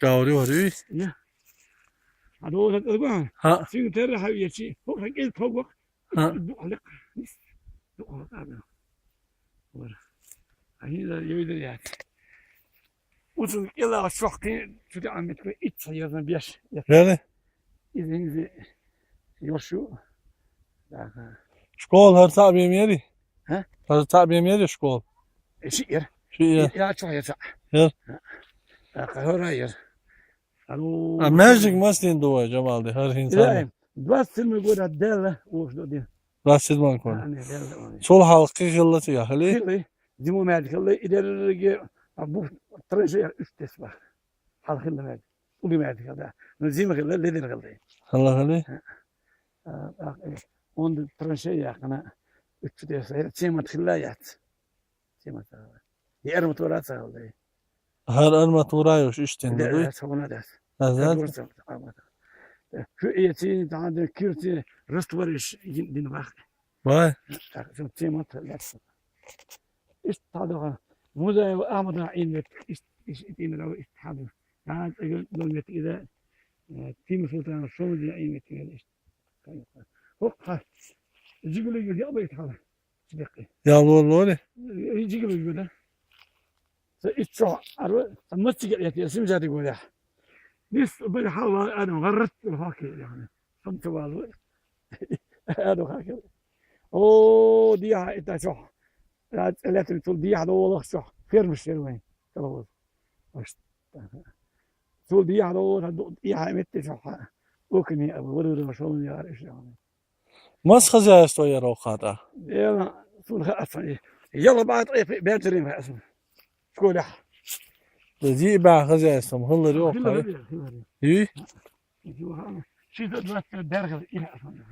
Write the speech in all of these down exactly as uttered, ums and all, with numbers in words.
Гаври вари? Я. А до вот это такое. Ха. Син терра хавьячи. Хо, хо, кил, хо, хо. Ха. Ду, алек. Ду, хо, хо, хо. Вот. А не да, я видел я. Уцун ила шохки, чути амит ко ит саязан беш. Яни? Изин зи ёшу. Да. Школ гьар са бемери? Ха? Гьар са бемери школ? Э, шиир. Шиир. Я чо я са. Я. Да, хора я. Ало. А межик маслин дува, Жамалди, гьар инсан. Двадцать седьмой год отдела уж до дин. Двадцать седьмой год. А, не, дела, он. Сол халкъи хилла тига хили? Хили. Зиму мед хили, идерге, а, бу траншея уьш дес бар. Хал хилла мед. Ули мед хилла. Ну, зиму хилла, ледер хилла. Хилла хили? А, а, э, он траншея яхана уьш дес, э, цемент хилла яц. Цемент. Э, арматура ца хилла. Гьар арматура ёш иштин да, да, буй? Да, савна дас. Азат. Арматура. Э, шу эти, да, да, кирти, раствориш, дин, дин вах. Вай. Так, шу цемент, да. Ишт тадо. Музей Ахмад Наим вет, ишт, ишт, ишт, ишт, ишт, тадо. Да, дол вет ида, э, Тимур Султан, шо музей Наим вет, ишт. Хо, ха. Жигули гули, я бай тала. Чидекъи. Я ло, ло, ле. Э, жигули гули. Са иччо, арва, са мачиге я, я, сим жади гули. Дис бай хала, ана, гаррат, хаки, яни. Сам тавалу. Ана хаки. О, дия, ита шо. Я, элетин тул дия, до олох шо. Фермер шервен. Калавоз. Аш. Тул дия, до, до, дия, метте шо. Окни, абу, вару, шо, я, шо. Мас хозяйство яр окхада? Яла, сун ха асани. Яла баат, э, бентерим ха асани. Школа. Ди ба хозяйство, хуллари окхай. Хуллари, хуллари. И? Ши да двадцать дерхал, и асани.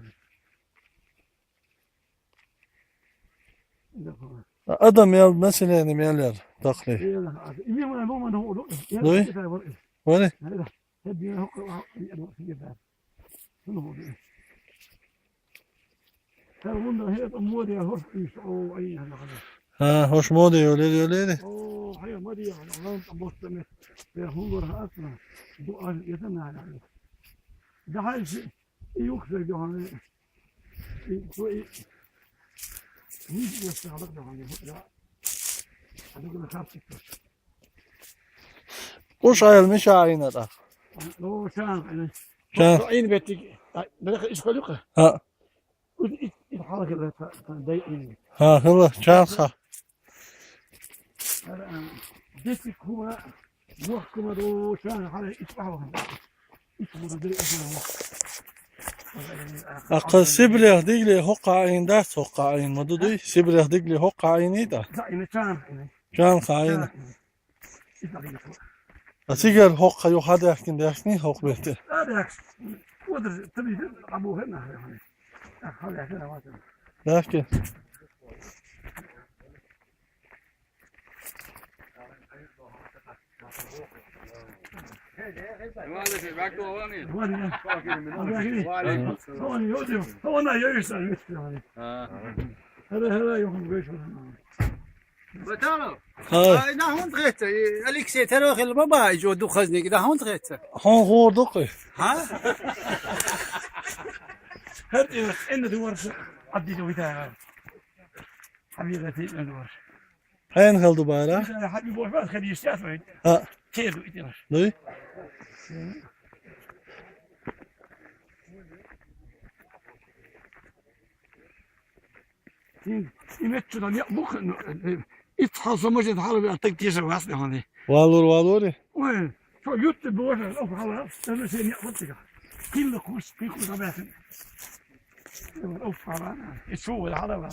Адам ял, население мел яр, тахли. Яла, и ми ма, ма, ма, ма, ма, Дуй? Яла, Вари? Яла, яла, яла, яла. Ха, гьунда гьеб моди гьош иш, о, ай, гьана, гьана. Гьа, гьош моди ёлер, ёлер. О, гьай, моди, гьана, гьана, бостаме. Я гьунда гьатна. Ду ай, ятана, гьана. Да гьай ши, и юх се гьана. И, ду и. Ни ясалык да гьана, я. Гьана гьана хартик. Къуш аял миша айна да. О, шан, айна. Шан. Шо ин бетик. Ай, бирек иш колюка. Ха. Уз ит, ит хала геле та, та, дай ин. Ха, хала, чан ха. Ара, бетик кума, вах кума до, шан, хала, ит бахва. Ит кума дай ит бахва. Акъа сибрех дигле хокъа ин да, хокъа ин ма дуй. Сибрех дигле хокъа ин ида. Да, ин чан, ин. Чан ха ин. Чан, ин. А сигар хокъа ю хадахкин дахни хокъ бете. Дахки. Hele hele yokum. Батало. Ха. Ай, на гьун гъетта, э, Алексей, тарохил баба, жо ду хазник, на гьун гъетта. Гьун гъурдукъи. Гьа? Гьар ин, ин ду варш, абди ду витара. Хабига ти ин ду варш. Гьен гьал ду бара? Хабига варш, хабига шият вай. Ха. Те ду итина. Дуй? Син, имет чудан я, бух, ну, э, ит хал сомажет хал бе артык тише вас не хани. Валур, валур. Ой, шо ютты боже, оф хала, сен сен я вот тига. Килла куш, кил куш абясен. Оф хала, и шо вала хала вала.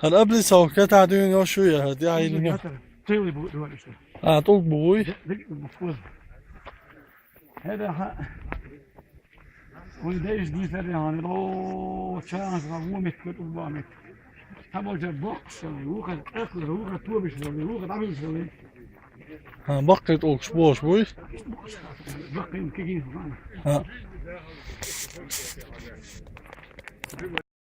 Гьар абли савкат адуьн ва шуя, гьади айлуни. Тели бу, дуар иште. А, тул буй. Де, де, бу куз. Гьеда гьа. Ундеш дисари гьанило, чан ва вумит кут убамит. Табажа бокшали, вуха экли, вуха тобишали, вуха дабишали. Гьа, бакъи тӀулкӀ бош буй? Бакъи кигин гьана. Гьа.